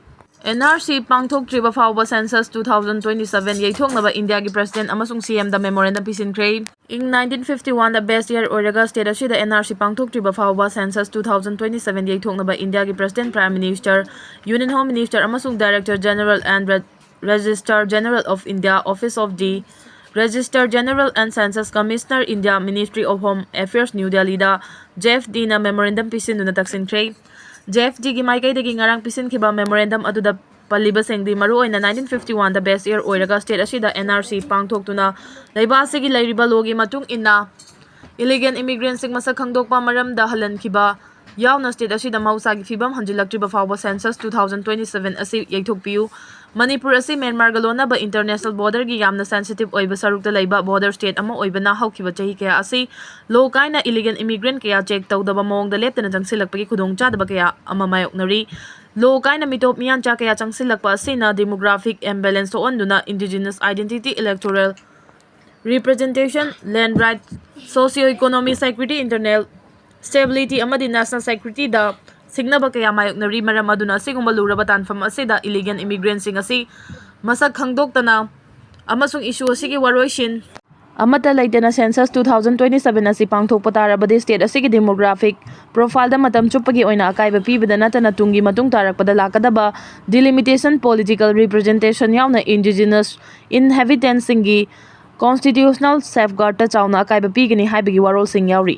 N R C ꯄꯥꯡꯊꯣꯛꯇ꯭ꯔꯤꯕ ꯐꯥꯎꯕ census two thousand twenty seven ꯌꯩꯊꯣꯛꯅꯕ ꯏꯟꯗꯤꯌꯥꯒꯤ President ꯑꯃꯁꯨꯡ C M ꯗ memorandum ꯄꯤꯁꯤꯟꯈ꯭ꯔꯦ꯫ ꯏꯪ nineteen fifty one ꯗ best year ꯑꯣꯏꯔꯒ state ꯑꯁꯤꯗ N R C ꯄꯥꯡꯊꯣꯛꯇ꯭ꯔꯤꯕ ꯐꯥꯎꯕ census two thousand twenty seven ꯌꯩꯊꯣꯛꯅꯕ ꯏꯟꯗꯤꯌꯥꯒꯤ President, Prime Minister, Union Home Minister ꯑꯃꯁꯨꯡ Director General and Re-, Registrar General of India, Office of the Registrar General and Census Commissioner, India, Ministry of Home Affairs, New Delhi the J F D ꯅ memorandum ꯄꯤꯁꯤꯟꯗꯨꯅ ꯇꯛꯁꯤꯟꯈ꯭ꯔꯦ꯫ J F D ꯒꯤ ꯃꯥꯏꯀꯩꯗꯒꯤ ꯉꯔꯥꯡ ꯄꯤꯁꯤꯟꯈꯤꯕ memorandum ꯑꯗꯨꯗ ꯄꯜꯂꯤꯕꯁꯤꯡꯗꯤ ꯃꯔꯨꯑꯣꯏꯅ nineteen fifty one ꯗ best year ꯑꯣꯏꯔꯒ state ꯑꯁꯤꯗ N R C ꯄꯥꯡꯊꯣꯛꯇꯨꯅ ꯂꯩꯕꯥꯛ ꯑꯁꯤꯒꯤ ꯂꯩꯔꯤꯕ law ꯒꯤ ꯃꯇꯨꯡ ꯏꯟꯅ illegal immigrant ꯁꯤꯡ ꯃꯁꯛ ꯈꯪꯗꯣꯛꯄ ꯃꯔꯝꯗ ꯍꯜꯍꯟꯈꯤꯕ ꯌꯥꯎꯅ state ꯑꯁꯤꯗ ꯃꯍꯧꯁꯥꯒꯤ ꯐꯤꯕꯝ ꯍꯟꯖꯤꯜꯂꯛꯇ꯭ꯔꯤꯕ ꯐꯥꯎꯕ census two thousand twenty seven ꯑꯁꯤ ꯌꯩꯊꯣꯛꯄꯤꯌꯨ꯫ ꯃꯅꯤꯄꯨꯔ ꯑꯁꯤ ꯃ꯭ꯌꯥꯟꯃꯥꯔꯒ ꯂꯣꯟꯅꯕ international border ꯒꯤ ꯌꯥꯝꯅ sensitive ꯑꯣꯏꯕ ꯁꯔꯨꯛꯇ ꯂꯩꯕ border state ꯑꯃ ꯑꯣꯏꯕꯅ ꯍꯧꯈꯤꯕ ꯆꯍꯤ ꯀꯌꯥ ꯑꯁꯤ law ꯀꯥꯏꯅ illegal immigrant ꯀꯌꯥ check ꯇꯧꯗꯕ ꯃꯑꯣꯡꯗ ꯂꯦꯞꯇꯅ ꯆꯪꯁꯤꯜꯂꯛꯄꯒꯤ ꯈꯨꯗꯣꯡꯆꯥꯗꯕ ꯀꯌꯥ ꯑꯃ ꯃꯥꯌꯣꯛꯅꯔꯤ꯫ Law ꯀꯥꯏꯅ ꯃꯤꯇꯣꯞ ꯃꯤꯌꯥꯟꯆꯥ ꯀꯌꯥ ꯆꯪꯁꯤꯜꯂꯛꯄ ꯑꯁꯤꯅ demographic imbalance ꯊꯣꯛꯍꯟꯗꯨꯅ indigenous identity, electoral representation, land right, socio-economic security, internal stability ꯑꯃꯗꯤ national security ꯗ ꯁꯤꯡꯅꯕ ꯀꯌꯥ ꯃꯥꯌꯣꯛꯅꯔꯤ꯫ ꯃꯔꯝ ꯑꯗꯨꯅ ꯑꯁꯤꯒꯨꯝꯕ ꯂꯨꯔꯕ ꯇꯥꯟꯐꯝ ꯑꯁꯤꯗ illegal immigrant ꯁꯤꯡ ꯑꯁꯤ ꯃꯁꯛ ꯈꯪꯗꯣꯛꯇꯅ ꯑꯃꯁꯨꯡ issue ꯑꯁꯤꯒꯤ ꯋꯥꯔꯣꯏꯁꯤꯟ ꯑꯃꯠꯇ ꯂꯩꯇꯅ census two thousand twenty seven ꯑꯁꯤ ꯄꯥꯡꯊꯣꯛꯄ ꯇꯥꯔꯕꯗꯤ ꯁ꯭ꯇꯦꯠ ꯑꯁꯤꯒꯤ ꯗꯦꯃꯣꯒ꯭ꯔꯥꯐꯤꯛ ꯄ꯭ꯔꯣꯐꯥꯏꯜꯗ ꯃꯇꯝ ꯆꯨꯞꯄꯒꯤ ꯑꯣꯏꯅ ꯑꯀꯥꯏꯕ ꯄꯤꯕꯗ ꯅꯠꯇꯅ ꯇꯨꯡꯒꯤ ꯃꯇꯨꯡ ꯇꯥꯔꯛꯄꯗ ꯂꯥꯛꯀꯗꯕ ꯗꯤꯂꯤꯃꯤꯇꯦꯁꯟ, ꯄꯣꯂꯤꯇꯤꯀꯦꯜ ꯔꯤꯄ꯭ꯔꯖꯦꯟꯇꯦꯁꯟ ꯌꯥꯎꯅ ꯏꯟꯗꯤꯖꯤꯅꯁ ꯏꯟꯍꯦꯕꯤꯇꯦꯟꯁꯤꯡꯒꯤ ꯀꯣꯟꯁꯇꯤꯇ꯭ꯌꯨꯁꯅꯦꯜ ꯁꯦꯐꯒꯥꯔꯗꯇ ꯆꯥꯎꯅ ꯑꯀꯥꯏꯕ ꯄꯤꯒꯅꯤ ꯍꯥꯏꯕꯒꯤ ꯋꯥꯔꯣꯜꯁꯤꯡ ꯌꯥꯎꯔꯤ꯫